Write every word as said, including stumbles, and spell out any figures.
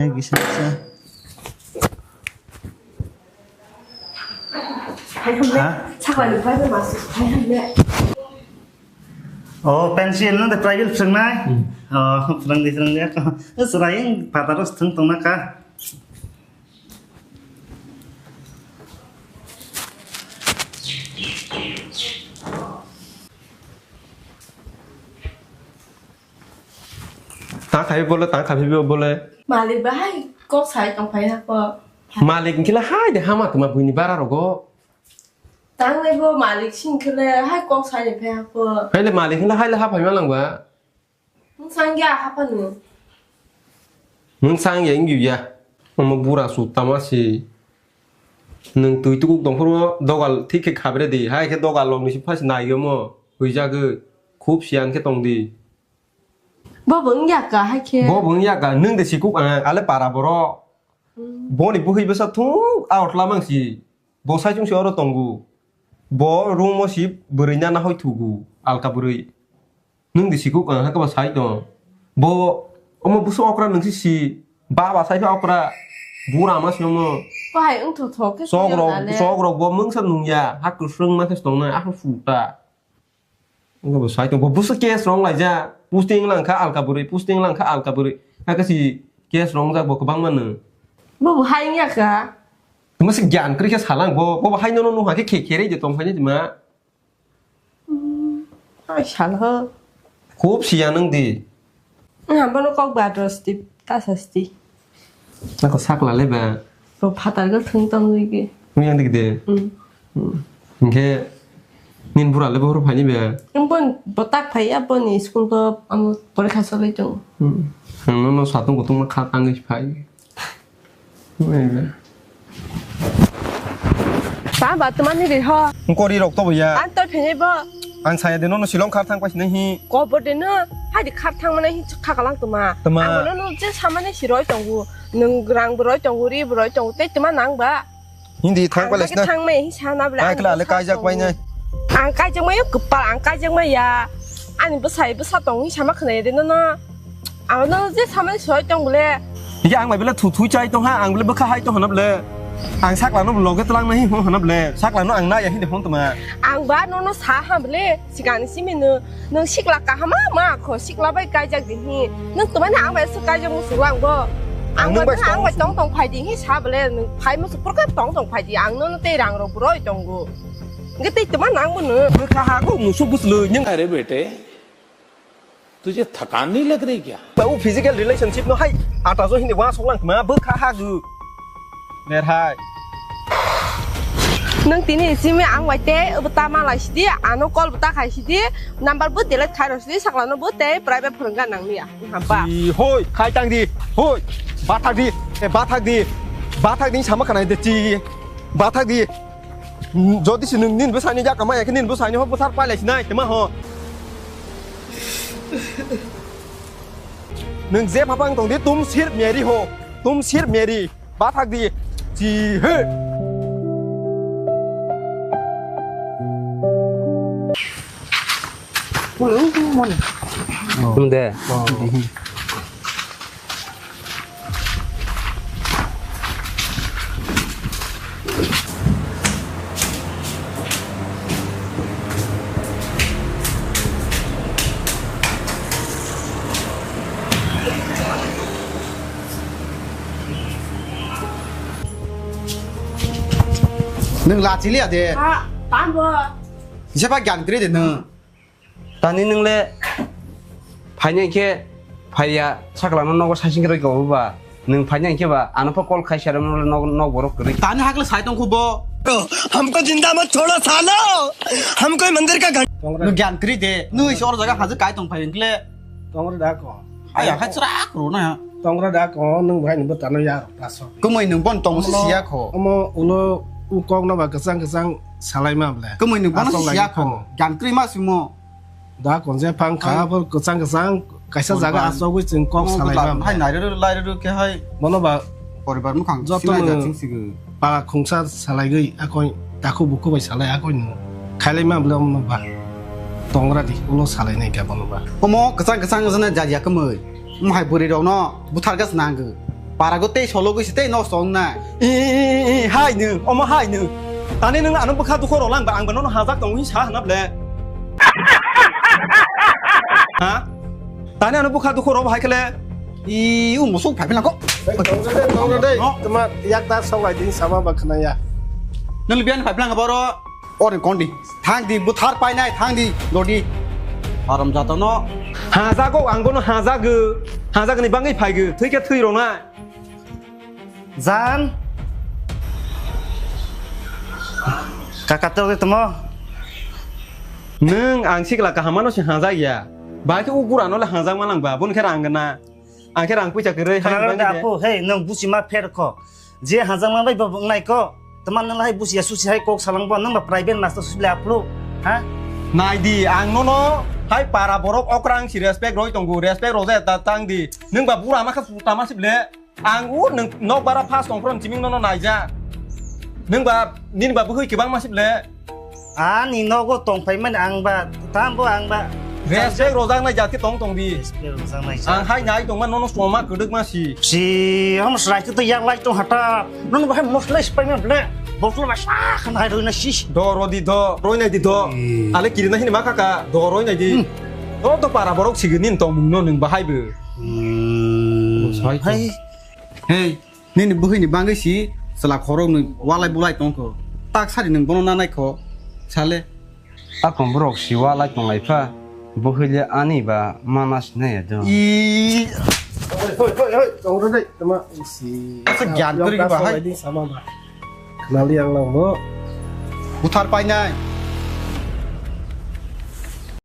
Kisa kisa. Ha? Sakani bai bai masu. Oh, pencil no de private phrwngnai. Hmm. Oh, phrwngdi, phrwngdi. Sraying pataro thwng tongna ka. Ta khai bole, ta khai bole. Malik bahai kok sai tong phai ha ko. Malik hingkhe le hai de hama tongma buini bara rogo. Tangnai bo malik sing khe le hai kok sai ni phai ha ko. Hai le malik hingkhe le hai le ha phai ma lang ba. Mungsang ya ha phanu. Mungsang ya ingyu ya. Omo bura su tama si. Nwng twi tukuk dongphuru dogal thik khe khabre di. Hai khe dogal log ni si phasi nai omo. Huijagwi. Khub siyan khe tong di. Bo bo wngya ka hai khe. Bo bo wngya ka, nwng de sikuk ang, ale para borok. Hmm. Boni bwhwi bwsa thung, a otla mang si. Bo sai chung si oro tongo. Bo room o si bwrwi na nahoi thugo, alka bwrwi. Nwng de sikuk ang, hakhe ba sai tong. Bo omo bwsa okra nwng si si. Baba sai khe okra. Bura ma si omo. Ko hai wng thok thok khe. Sok rok, sok rok bo mungsa nungya. Ha kwswrwng ma khe tongnai, a khe su ta. Wngkha bo sai tong, bo busu case rong laijak, posting lang kha alka bwrwi, posting lang kha alka bwrwi, hakhe si case rongjak bo kwbangma no. Bo bo hai wngya kha. Tuma si gyan kwrwi khe salang bo, bo bo hai nono nukha khe khe khe rei de tong phai ni tuma. Hmm, ai sal ho. Khub siya nwng di. Wngha bono kok ba adro sti, ta sa sti. Nako sakla le ba. Bo phatar go thung tong wi ge. Wng yang dik de. Hmm. Hmm. Hingke nin bura le bohor phai ni ba. Wng bon bo tak phai ya boni school go amo porikha solai tong. Hmm. Ang no no satung kutung ma kha tangwi phai. Wng ba. Ta ba tuma ni ri ho. Ngkori rok to bo ya. An to phai bo. Ang saya de nono silong khar thang paisi nai hi. Kobor de no, hai de khar thang mane hi kha kalang tuma. Tuma. Ang no no je samane si roi tongo. Nwng rang bo roi tongo, ri bo roi tongo, tei tuma nang ba. Hindi thang paisi na. Thang mai hi sana bla. Ai kla le kaijak pai nai. Ang kaijak mai kwpal, ang kaijak mai ya. Ani bwsai bwsa tong hi sama khna de no no. Ang no je samani soi tong bole. Iya ang bai bele thu thu chai tong ha, ang bele bwkha hai tong hana bele. Ang sakla no loge tlang na hi hon hana bele. Sakla no ang na ya hi de hon tong ma. Ang ba no no sa ha bele. Sigang ni simi no. Nung sikla kahama ma kho sikla bai kaijak din hi. Nung tumani ang bai su kaijak musu lang bo. Ang ang nung ba bai ang bai tong tong phai di hi sa bele. Nung phai musu purka tong tong phai di. Ang no no tei rang ro buroi tong go. Nge tei tuma nang bo no. Bwkha ha go musu buslu nyang. अरे बेटे, तुझे थकान नहीं लग रही क्या? Ba u physical relationship no hai ata jo hindi wa sok lang ma bwkha ha gu. Ner hai. Nung tini simi ang wai te bwta malai sidi, ano call bwta khai sidi, number bo delete khai rw sidi, sakla no bo te private phone ga nang niya. Hampa. Ji hoi, khai tang di. Hoi. Bathak di. E bathak di. Bathak di sama kanai de ji. Bathak di. Jodi se nwng nini bwsani jaka maya khe nini bwsani ho bwsar pailai sinai tma ho. Nwng je phapang tong di tum sir meri ho, tum sir meri bathak di. Chi he. Tum de. Nwng lachi liya de. Ha, tambo. Jeba gyan kri de nwng. Tani nwng le phaina hinkhe phaiya sakla no nogo saising khe roi kabo ba nwng phaina hinkhe ba ano pha call khai sara no nog nog borok kwrwi. Tani hakle sai tong khubo. हमको जिंदा मत छोड़ो सालो, हम कोई मंदिर का घंटा। Nwng gyan kri de, nwng isi or jaga haje kai tong phai hinkle. Tongra da ko. Aya khai chwrak rw na. Tongra da ko, nwng bai nwng bwtano ya rw taso. Kwmwi nwng bon tong si siya kho. Omo ulo u kok no ba kwchang kwchang salai ma ble. Kwmwi nwng bon si siya kho. Gyan kri ma simo. Da konje phang kha, bo kwchang kwchang kaisa jaga asogwi chwng kok salai ma. Hai nai rw lai rw khe hai. Bono ba poribar mukhang joto silai da chwng sigw. Para khungsa salaigwi akoi takhu bukhu bai salai akoi no khailai ma bwle omo ba tongra di ulo salai nai kha bono ba. Omo kwchang kwchang jana jaria kwmwi mohai bwrwi rok no buthar gas nangw. Parago tei sologwi se tei nosto wngnai. I, i, i, i, hai nwng, omo hai nwng. Tani nwng ano bwkha dukho rwlang ba, ang ba nono hajak tongo hin sa hwnna ble. Ha? Tani ano bwkha dukho rw hai khle. I, u musuk phai philangko. Tongra de, tongra de. No. Tama yak da sok lai din sama ba khna ya. Nwng biyan phai philangko boro. Ore kondi. Thang di, buthar painai, thang di, dodi. Haram jatano. Hajago, ang bono hajago. Hajagni bangwi phaigo. Thwi khe thwi rwnai. Jan. Kaka to tamo. Nwng ang sikla kahamano se hajak ya. Bai khe u gurano le hajak manang ba. Bun khe rang gana. Ang khe rang puisa kwrwi hai Khana bangwi da de. Apu, hey, nwng busi ma pher kho. Je hajak ma bai ba wngnai kho. Tama nwng hai busi ya susi hai kok salang bo nwng ba private master susi le aplu. Ha? Nai di, ang nono hai para borok okrang si respect roi tongo, respect roja ta tang di. Nwng ba bura ma kha tama sip le. Ang u nwng nok bara phas tong phron chiming nono naija. Nwng ba nini ba bwhwi kwbang ma sip le. Ani nogo tong phai mani ang ba tam bo ang ba. Respect rojak nai jat khe tong tong di. Respect rojak nai jat. Ang hai nai tong ma nono soma kwdwk ma si. Si ham srai to yak lai tong hata. Nono ba hai mosla spai ma ble. Botol ba sa khan hai roi na si. Do ro di do, roi nai di do. Hmm. Ale kiri na hini ma kaka, do roi nai di. Hmm. Do to para borok sigi nin tong mung no nwng ba hai bo. Hmm. Sai to. Hai. Hey, nini buhini bangwi si chwla khoroknwi walai bulai tongkho. Tak sadi nwng bono nanai kho, sale. Akon borok si walai tonglai pha, buhwi le ani ba mana sinai ya do. I. Hoi, hoi, hoi, hoi, tong ro dai, tama si. Asa gyan kwrwi ba hai. Di sama ba. Nali ang lang mo. Buthar painai.